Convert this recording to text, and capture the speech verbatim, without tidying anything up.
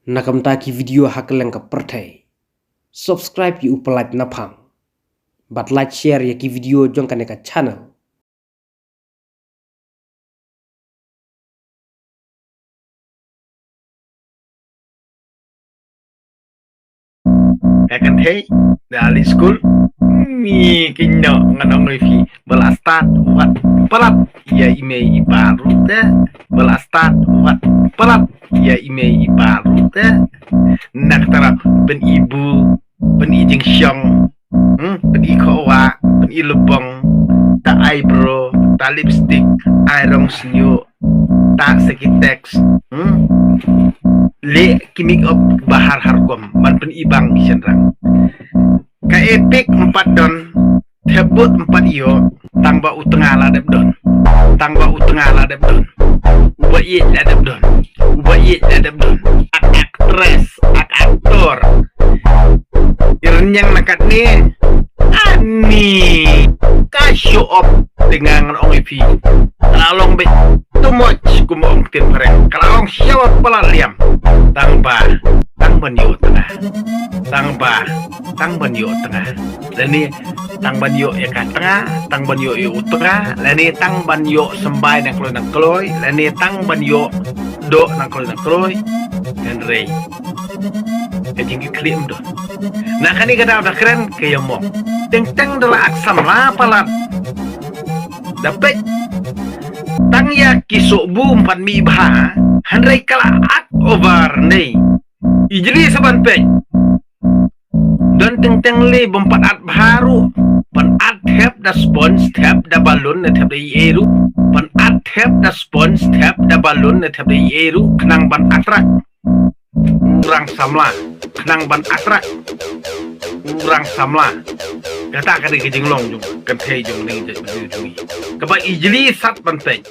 Na ka bynta ki video ha kylleng ka pyrthei, subscribe ïa u Palat Naphang bad like, share ïa ki video jong kane ka channel. Ka kynthei da leit skul, mi ki noh ngan ong ïa phi, ba la stad wat palat ïa i mei i pa ruh te, ba la stad wat palat ïa i mei i pa ruh te. Na kata la pyn-i bu, pyn-i jingshong, hmm, pyn-i khowa, pyn-i lubong, ta eyebrow, ta lipstick, ai rong sñiuh, ta sa ki text, hmm, leh ki make up ba har har kum ban pyn-i bang ki shynrang. Ka epic ym pat don, thep bud ym pat ïoh, tang ba u tnga la dep don. Tang ba u tnga la dep don. U ba ïeit la dep don. U ba ïeit la dep don. Ak actress, ak actor. I rynñiang na katne, ani ka show off te nga ngan ong ïa phi. Ka la long beit too much, kum ong ktien phareng. Ka la long show off palat liam. Tang ba, tang ban ïoh tnga. Tang ba, tang ban ïoh tnga. Lane tang ban ïoh ïa ka tnga, tang ban ïoh ïa u tnga, lane tang ban ïoh symbai nang kloi nang kloi, lane tang ban ïoh doh nang kloi nang kloi. Hynrei ka jingkitkhlieh ym don. Na kane ka daw da kren ka ïa mok. Teng teng da la ak samla palat. Da peit tang ïa ki sohbu ym pat mih bha, hynrei ka la ak over ne. I jli sa ban peit. Don teng teng lei bym pat at bha ruh. Ban at thep da sponge, thep da balloon, ne thep da ei ei ruh. Ban at thep da sponge, thep da balloon, ne thep da ei ei ruh, khnang ban attract. U rang samla, khnang ban attract. U rang samla. Kata ka dei ka jinglong jong kynthei jong ngi, jong ngi. Kaba i jli sat ban peit.